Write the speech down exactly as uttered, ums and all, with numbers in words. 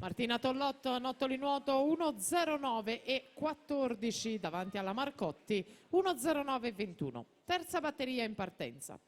Martina Tollotto, Nottoli Nuoto, uno zero nove e quattordici, davanti alla Marcotti, uno zero nove e ventuno. Terza batteria in partenza.